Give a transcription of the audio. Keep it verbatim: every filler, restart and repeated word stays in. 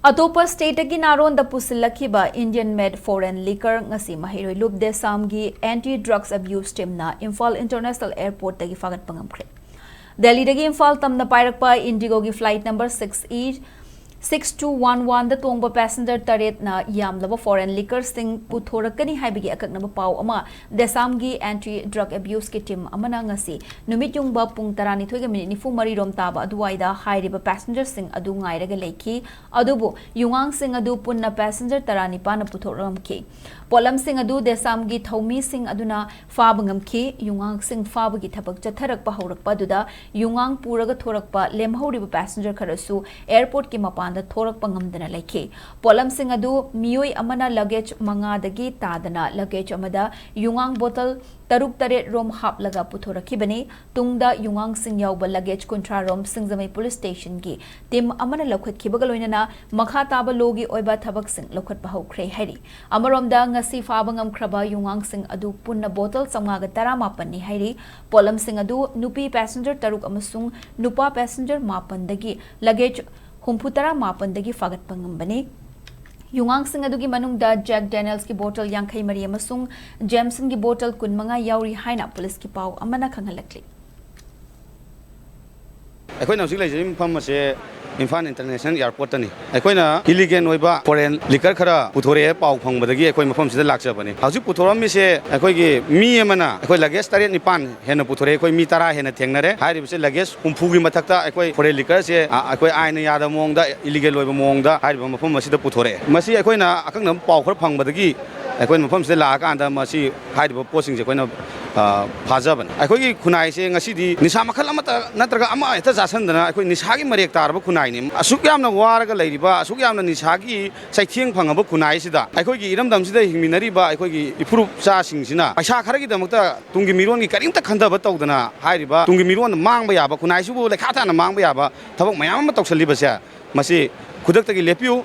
ꯑꯇꯣꯞꯄ stateꯇꯒꯤ ꯅꯥꯔꯣꯟꯗ ꯄꯨꯁꯤꯜꯂꯛꯈꯤꯕ Indian made foreign liquor ꯉꯁꯤ ꯃꯍꯩꯔꯣꯏ ꯂꯨꯞ ꯗꯦꯁꯥꯝꯒꯤ Anti Drugs Abuse Teamꯅ Imphal International Airportꯇꯒꯤ ꯐꯥꯒꯠꯄ ꯉꯝꯈ꯭ꯔꯦ꯫ ꯗꯦꯜꯂꯤꯗꯒꯤ ꯏꯝꯐꯥꯜ ꯇꯝꯅ ꯄꯥꯏꯔꯛꯄ Indigoꯒꯤ flight number six E six two one oneꯗ ꯇꯣꯡꯕ passenger ꯇꯔꯦꯠꯅ ꯌꯥꯝꯂꯕ foreign liquorꯁꯤꯡ ꯄꯨꯊꯣꯔꯛꯀꯅꯤ ꯍꯥꯏꯕꯒꯤ ꯑꯀꯛꯅꯕ ꯄꯥꯎ ꯑꯃ ꯗꯦꯁꯥꯝꯒꯤ Anti Drug Abuseꯀꯤ team ꯑꯃꯅ ꯉꯁꯤ ꯅꯨꯃꯤꯠ ꯌꯨꯡꯕ ꯄꯨꯡ ꯇꯔꯥꯅꯤꯊꯣꯏꯒ ꯃꯤꯅꯤꯠ ꯅꯤꯐꯨ ꯃꯔꯤ ꯔꯣꯝ ꯇꯥꯕ ꯑꯗꯨꯋꯥꯏꯗ ꯍꯥꯏꯔꯤꯕ passengerꯁꯤꯡ ꯑꯗꯨ ꯉꯥꯏꯔꯒ ꯂꯩꯈꯤ꯫ ꯑꯗꯨꯕꯨ ꯌꯨꯉꯥꯡꯁꯤꯡ ꯑꯗꯨ ꯄꯨꯟꯅ passenger ꯇꯔꯥꯅꯤꯄꯥꯟꯅ ꯄꯨꯊꯣꯛꯂꯝꯈꯤ꯫ ꯄꯣꯠꯂꯝꯁꯤꯡ ꯑꯗꯨ ꯗꯦꯁꯥꯝꯒꯤ ꯊꯧꯃꯤꯁꯤꯡ ꯑꯗꯨꯅ ꯐꯥꯕ ꯉꯝꯈꯤ꯫ ꯌꯨꯉꯥꯡꯁꯤꯡ ꯐꯥꯕꯒꯤ ꯊꯕꯛ ꯆꯠꯊꯔꯛꯄ ꯍꯧꯔꯛꯄ ꯑꯗꯨꯗ ꯌꯨꯉꯥꯡ ꯄꯨꯔꯒ ꯊꯣꯔꯛꯄ ꯂꯦꯝꯍꯧꯔꯤꯕ passenger ꯈꯔꯁꯨ airportꯀꯤ ꯃꯄꯥꯟꯗ ꯊꯣꯔꯛꯄ ꯉꯝꯗꯅ ꯂꯩꯈꯤ꯫ ꯄꯣꯠꯂꯝꯁꯤꯡ ꯑꯗꯨ ꯃꯤꯑꯣꯏ ꯑꯃꯅ luggage ꯃꯉꯥꯗꯒꯤ ꯇꯥꯗꯅ luggage ꯑꯃꯗ ꯌꯨꯉꯥꯡ bottle ꯇꯔꯨꯛ ꯇꯔꯦꯠ ꯔꯣꯝ ꯍꯥꯞꯂꯒ ꯄꯨꯊꯣꯔꯛꯈꯤꯕꯅꯤ꯫ ꯇꯨꯡꯗ ꯌꯨꯉꯥꯡꯁꯤꯡ ꯌꯥꯎꯕ luggage ꯀꯨꯟꯊ꯭ꯔꯥ ꯔꯣꯝ ꯁꯤꯡꯖꯃꯩ police stationꯒꯤ team ꯑꯃꯅ ꯂꯧꯈꯠꯈꯤꯕꯒ ꯂꯣꯏꯅꯅ ꯃꯈꯥ ꯇꯥꯕ lawꯒꯤ ꯑꯣꯏꯕ ꯊꯕꯛꯁꯤꯡ ꯂꯧꯈꯠꯄ ꯍꯧꯈ꯭ꯔꯦ ꯍꯥꯏꯔꯤ꯫ ꯑꯃꯔꯣꯝꯗ ꯉꯁꯤ ꯐꯥꯕ ꯉꯝꯈ꯭ꯔꯕ ꯌꯨꯉꯥꯡꯁꯤꯡ ꯑꯗꯨ ꯄꯨꯟꯅ bottle ꯆꯥꯝꯃꯉꯥꯒ ꯇꯔꯥꯃꯥꯄꯟꯅꯤ ꯍꯥꯏꯔꯤ꯫ ꯄꯣꯠꯂꯝꯁꯤꯡ ꯑꯗꯨ ꯅꯨꯄꯤ passenger ꯇꯔꯨꯛ ꯑꯃꯁꯨꯡ ꯅꯨꯄꯥ passenger ꯃꯥꯄꯟꯗꯒꯤ luggage ꯍꯨꯝꯐꯨꯇꯔꯥ ꯃꯥꯄꯟꯗꯒꯤ ꯐꯥꯒꯠꯄ ꯉꯝꯕꯅꯤ꯫ ꯌꯨꯉꯥꯡꯁꯤꯡ ꯑꯗꯨꯒꯤ ꯃꯅꯨꯡꯗ Jack Danielsꯀꯤ bottle ꯌꯥꯡꯈꯩ ꯃꯔꯤ ꯑꯃꯁꯨꯡ Jamesonꯒꯤ bottle ꯀꯨꯟꯃꯉꯥ ꯌꯥꯎꯔꯤ ꯍꯥꯏꯅ policeꯀꯤ ꯄꯥꯎ ꯑꯃꯅ ꯈꯪꯍꯜꯂꯛꯂꯤ꯫ ꯑꯩꯈꯣꯏꯅ ꯍꯧꯖꯤꯛ ꯂꯩꯖꯔꯤꯕ ꯃꯐꯝ ꯑꯁꯦ ꯏꯝꯐꯥꯜ International Airportꯇꯅꯤ꯫ ꯑꯩꯈꯣꯏꯅ illegal ꯑꯣꯏꯕ foreign liquor ꯈꯔ ꯄꯨꯊꯣꯔꯛꯑꯦ ꯄꯥꯎ ꯐꯪꯕꯗꯒꯤ ꯑꯩꯈꯣꯏ ꯃꯐꯝꯁꯤꯗ ꯂꯥꯛꯆꯕꯅꯤ꯫ ꯍꯧꯖꯤꯛ ꯄꯨꯊꯣꯔꯛꯑꯝꯃꯤꯁꯦ ꯑꯩꯈꯣꯏꯒꯤ ꯃꯤ ꯑꯃꯅ ꯑꯩꯈꯣꯏ luggage ꯇꯔꯦꯠ ꯅꯤꯄꯥꯟ ꯍꯦꯟꯅ ꯄꯨꯊꯣꯔꯛꯑꯦ꯫ ꯑꯩꯈꯣꯏ ꯃꯤ ꯇꯔꯥ ꯍꯦꯟꯅ ꯊꯦꯡꯅꯔꯦ꯫ ꯍꯥꯏꯔꯤꯕꯁꯦ luggage ꯍꯨꯝꯐꯨꯒꯤ ꯃꯊꯛꯇ ꯑꯩꯈꯣꯏ foreign liquorꯁꯦ, ꯑ, ꯑꯩꯈꯣꯏ ꯑꯥꯏꯟꯅ ꯌꯥꯗꯕ ꯃꯑꯣꯡꯗ, illegal ꯑꯣꯏꯕ ꯃꯑꯣꯡꯗ ꯍꯥꯏꯔꯤꯕ ꯃꯐꯝ ꯑꯁꯤꯗ ꯄꯨꯊꯣꯔꯛꯑꯦ꯫ ꯃꯁꯤ ꯑꯩꯈꯣꯏꯅ ꯑꯀꯛꯅꯕ ꯄꯥꯎ ꯈꯔ ꯐꯪꯕꯗꯒꯤ ꯑꯩꯈꯣꯏꯅ ꯃꯐꯝꯁꯤꯗ ꯂꯥꯛꯑꯀꯥꯟꯗ ꯃꯁꯤ ꯍꯥꯏꯔꯤꯕ ꯄꯣꯠꯁꯤꯡꯁꯦ ꯑꯩꯈꯣꯏꯅ, ꯑ, ꯐꯥꯖꯕꯅꯤ꯫ ꯑꯩꯈꯣꯏꯒꯤ ꯈꯨꯟꯅꯥꯏꯁꯦ ꯉꯁꯤꯗꯤ ꯅꯤꯁꯥ ꯃꯈꯜ ꯑꯃꯠꯇ ꯅꯠꯇ꯭ꯔꯒ ꯑꯃ ꯍꯦꯛꯇ ꯆꯥꯁꯤꯟꯗꯅ ꯑꯩꯈꯣꯏ ꯅꯤꯁꯥꯒꯤ ꯃꯔꯦꯛ ꯇꯥꯔꯕ ꯈꯨꯟꯅꯥꯏꯅꯤ꯫ ꯑꯁꯨꯛ ꯌꯥꯝꯅ ꯋꯥꯔꯒ ꯂꯩꯔꯤꯕ, ꯑꯁꯨꯛ ꯌꯥꯝꯅ ꯅꯤꯁꯥꯒꯤ ꯆꯩꯊꯦꯡ ꯐꯪꯉꯕ ꯈꯨꯟꯅꯥꯏꯁꯤꯗ ꯑꯩꯈꯣꯏꯒꯤ ꯏꯔꯝꯗꯝꯁꯤꯗ ꯍꯤꯡꯃꯤꯟꯅꯔꯤꯕ ꯑꯩꯈꯣꯏꯒꯤ ꯏꯐꯨꯔꯨꯞ ꯆꯥꯁꯤꯡꯁꯤꯅ ꯄꯩꯁꯥ ꯈꯔꯒꯤꯗꯃꯛꯇ ꯇꯨꯡꯒꯤ ꯃꯤꯔꯣꯟꯒꯤ ꯀꯔꯤꯝꯇ ꯈꯟꯊꯕ ꯇꯧꯗꯅ ꯍꯥꯏꯔꯤꯕ ꯇꯨꯡꯒꯤ ꯃꯤꯔꯣꯟꯗ ꯃꯥꯡꯕ ꯌꯥꯕ, ꯈꯨꯟꯅꯥꯏꯁꯤꯕꯨ ꯂꯩꯈꯥ ꯇꯥꯅ ꯃꯥꯡꯕ ꯌꯥꯕ ꯊꯕꯛ ꯃꯌꯥꯝ ꯑꯃ ꯇꯧꯁꯜꯂꯤꯕꯁꯦ, ꯃꯁꯤ ꯈꯨꯗꯛꯇꯒꯤ ꯂꯦꯞꯄꯤꯌꯨ꯫